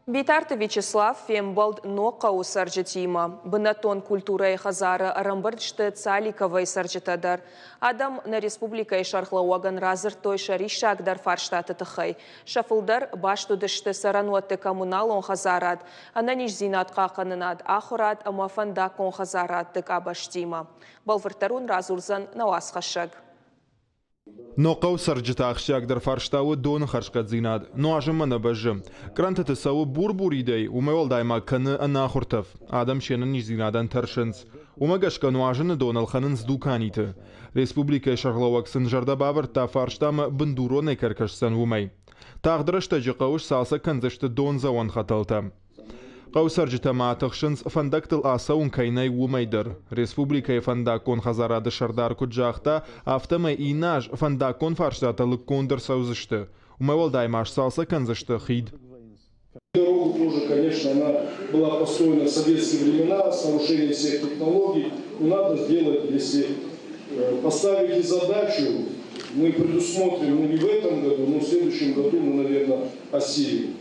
Битарты Вячеслав фембӕлд Ногхъӕуы цӕрджытимӕ. Бынӕттон культурӕйы хӕдзары ӕрӕмбырд сты Цаликовойы цӕрджытӕ дӕр. Адӕм нӕ республикӕйы сӕргълӕууӕгӕн радзырдтой сӕ риссагдӕр фарстаты тыххӕй. Сӕ фылдӕр баст уыдысты цӕрӕнуӕтты коммуналон хӕдзарад, ӕнӕниздзинад хъахъхъӕнынад, ахуырад ӕмӕ фӕндаггон хӕдзарадты къабӕзтимӕ. Бӕлвырддӕр уын радзурдзӕн нӕ уацхӕссӕг. Ногхъӕуы цӕрджыты ахсджиагдӕр фарста у доны хӕрзхъӕддзинад. Нуазынмӕ нӕ бӕззы. Кърантыты цӕуы бур-буридӕй, уымӕй уӕлдай ма кӕны ӕнахуыр тӕф. Адӕм се нӕниздзинадӕн тӕрсынц. Уымӕ гӕсгӕ нуазыны дон ӕлхӕнынц дуканиты. Республикӕйы сӕргълӕууӕг сын зӕрдӕ бавӕрдта фарстамӕ бындуронӕй кӕй ӕркӕсдзӕн, уымӕй. Тагъд рӕстӕджы хъӕуы сцалцӕг кӕндзысты дондзӕуӕн хӕтӕлтӕ. Хъӕуы цӕрджытӕ ма тыхсынц, фӕндӕгтыл ацӕуын кӕй нӕй, уымӕй дӕр. Республикӕйы фӕндаггон хӕдзарады сӕрдар куыд загъта, афтӕмӕй иннӕ аз фӕндаггон фарстатӕ лыггонд ӕрцӕудзысты. Уымӕй уӕлдай ма сцалцӕг кӕндзысты хид. Дорогу тоже, конечно, она была построена в советские времена с нарушением всех технологий. Но надо сделать, если поставите задачу, мы предусмотрим, ну не в этом году, но в следующем году мы, наверное, осилим.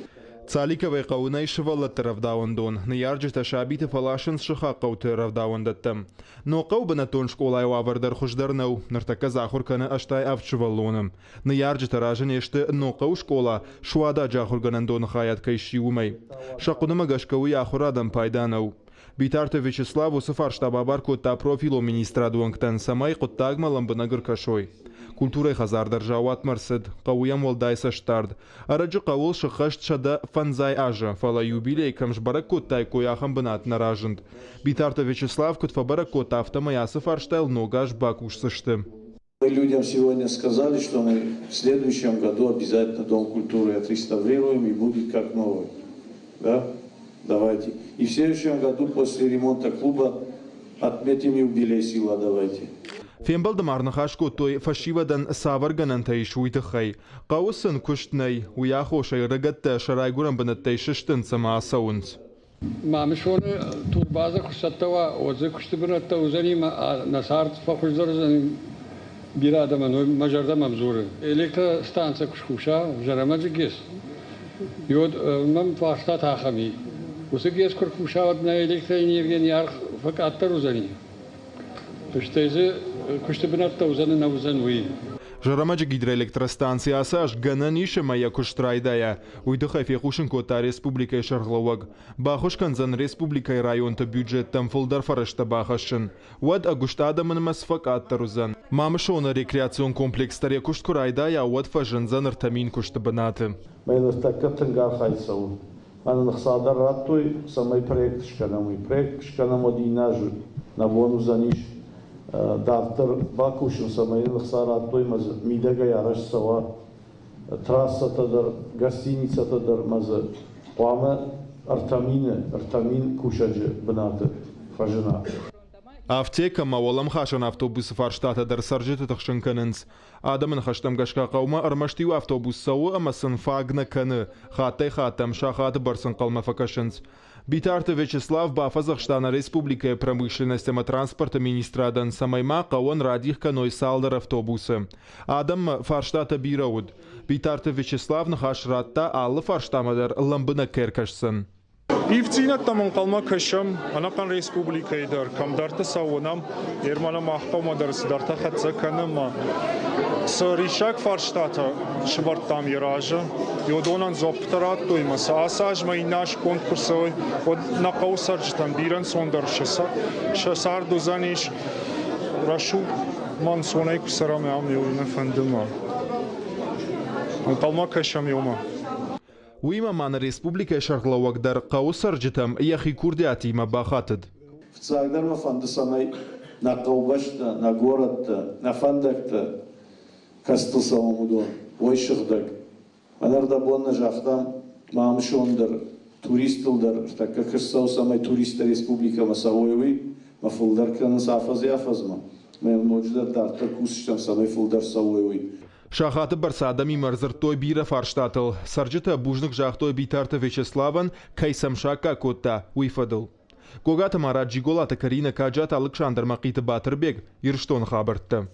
Цаликовӕй хъӕуы нӕй сывӕллӕтты рӕвдауӕндон. Ныййарджытӕ сабиты фӕласынц сыхаг хъӕуты рӕвдауӕндӕттӕм. Ногхъӕуы бынӕттон скъолайы уавӕр дӕр хуыздӕр нӕу. Ныртӕккӕ дзы ахуыр кӕны 87 сывӕллоны. Ныййарджытӕ разы не сты Ногхъӕуы скъола Суададжы ахуыргӕнӕндоны хайад кӕй сси, уымӕй. Сӕ хъуыдымӕ гӕсгӕ уый ахуырадӕн пайда нӕу. Битарты Вячеслав уыцы фарста бабар кодта профилон министрады уӕнгтӕн, цӕмӕй хъуыддагмӕ лӕмбынӕг ӕркӕсой. Культурӕйы хӕдзар дӕр заууатмӕ ӕрцыд, хъӕуы йӕм уӕлдай цӕстдард. Ӕрӕджы хъӕуыл сыххӕст 105 азы, фӕлӕ юбилей кӕм сбӕрӕг кодтаиккой, ахӕм бынат нӕ разынд. Битарты Вячеслав куыд фӕбӕрӕг кодта, афтӕмӕй ацы фарстайыл ног аз бакусдзысты. Мы людям сегодня сказали, что мы в следующем году обязательно Дом культуры отреставрируем и будет как новый. Да? Давайте. И в следующем году после ремонта клуба отметим юбилей села давайте. Фембӕлды ма ӕрныхас кодтой, фӕсивӕдӕн цавӕр гӕнӕнтӕ ис, уый тыххӕй. Хъӕуы сын куыст нӕй, уый аххосӕй ӕрыгӕттӕ сӕ райгуырӕн бынӕттӕй сыстынц ӕмӕ ацӕуынц. Мамысоны турбаза куы сцӕттӕ уа, уӕд дзы куысты бынӕттӕ уыдзӕни ӕмӕ нӕ цард фӕхуыздӕр уыдзӕни бирӕ адӕмӕн, уый мӕ зӕрдӕ мӕм дзуры. Электростанцӕ куы скуса, Зӕрӕмӕджы ГЭС, уӕд мӕм фарстатӕ ахӕм и. Уыцы ГЭС куы ркуса, уӕд нӕ электроэнергийӕн йӕ аргъ фӕкъаддӕр уыдзӕни. Стӕй дзы куысты бынӕттӕ уыдзӕн нӕ уыдзӕн, уый. Зӕрӕмӕджы гидроэлектростанци ацы аз гӕнӕн ис ӕмӕ йӕ куыст райдайа. Уый тыххӕй фехъусын кодта республикӕйы сӕргълӕууӕг. Баххуыс кӕндзӕн республикӕйы районты бюджеттӕм фылдӕр фӕрӕзтӕ бахӕссын. Уӕд ӕгуыст адӕмы нымӕц фӕкъаддӕр уыдзӕн. Мамысоны рекреацион комплекс дӕр йӕ куыст куы райдайа, уӕд фӕзындзӕн 3000 куысты бынаты. Мӕ ныртӕккӕ тынг архайд цӕуы. Мӕнӕн ӕхца дӕр радтой, цӕмӕй проект скӕнӕм, уый. Проект скӕнӕм, уӕд иннӕ аз нӕ бон уыдзӕнис дарддӕр бакусын, цӕмӕй йын ӕхца радтой ӕмӕ дзы мидӕгӕй арӕзт цӕуа трассӕтӕ дӕр, гостиницӕтӕ дӕр ӕмӕ дзы хъуамӕ 3000 кусӕджы бынаты фӕзына. Афтек ӕмӕ уӕлӕмхасӕн автобусы фарстатӕ дӕр цӕрджыты тыхсын кӕнынц. Адӕмы ныхӕстӕм гӕсгӕ хъӕумӕ ӕрмӕст иу автобус цӕуы ӕмӕ сын фаг нӕ кӕны. Хаттӕй-хатт ӕм сахаты бӕрц ӕнхъӕлмӕ фӕкӕсынц. Битарты Вячеслав бафӕдзӕхста нӕ республикӕйы промышленность ӕмӕ транспорты министрадӕн, цӕмӕй ма хъӕуӕн радих кӕной цалдӕр автобусы. Адӕммӕ фарстатӕ бирӕ уыд. Битарты Вячеслав ныхас радта, алы фарстамӕ дӕр лӕмбынӕг кӕй ӕркӕсдзӕн. Ивддзинӕдтӕм ӕнхъӕлмӕ кӕсӕм ӕнӕхъӕн республикӕйы дӕр, кӕмдӕрты сӕ уынӕм, Ерманы мах хъӕумӕ дӕр цыдӕртӕ хӕццӕ кӕны ӕмӕ цы риссаг фарстатӕ сӕвӕрдтам йӕ разы, уыдонӕн дзуӕппытӕ радтой ӕмӕ сӕ ацы азмӕ иннӕ аз конд куы рцӕуой, уӕд нӕ хъӕуы цӕрджытӕн бирӕ ӕнцондӕр сӕ цард уыдзӕнис рӕсугъд мӕнцонӕй куы цӕрӕм, ам уый нӕ фӕнды мӕ. Ӕнхъӕлмӕ кӕсӕм иумӕ. Уыимӕ ма нӕ республикӕйы сӕргълӕууӕг дӕр хъӕуы цӕрджытӕм йӕхи курдиатимӕ бахатыд. Фыццагдӕр мӕ фӕнды, цӕмӕй нӕ хъӕубӕстӕ, нӕ горӕттӕ, нӕ фӕндӕгтӕ кӕцытыл цӕуӕм, уыдон уой сыгъдӕг. Мӕн ӕрдӕбон нӕ загътам, Мамысон дӕр, туристтыл дӕр ӕртӕккӕ куыст цӕуы, цӕмӕй туристтӕ республикӕмӕ цӕуой, уый мӕ фылдӕр кӕнынц афӕдзӕй-афӕдзмӕ. Мӕ йӕм ноджыдӕр дарддӕр кусдзыстӕм, цӕмӕй фылдӕр цӕуой, уый. Сахаты бӕрц адӕмимӕ ӕрдзырдтой бирӕ фарстатыл. Цӕрджытӕ бузныг загътой Битарты Вячеславӕн, кӕй сӕм саккаг кодта, уый фӕдыл. Гогаты Марат, Джиголаты Каринӕ, Каджаты Алыксандр, Мӕхъиты Батырбег, Ирыстоны хабӕрттӕ.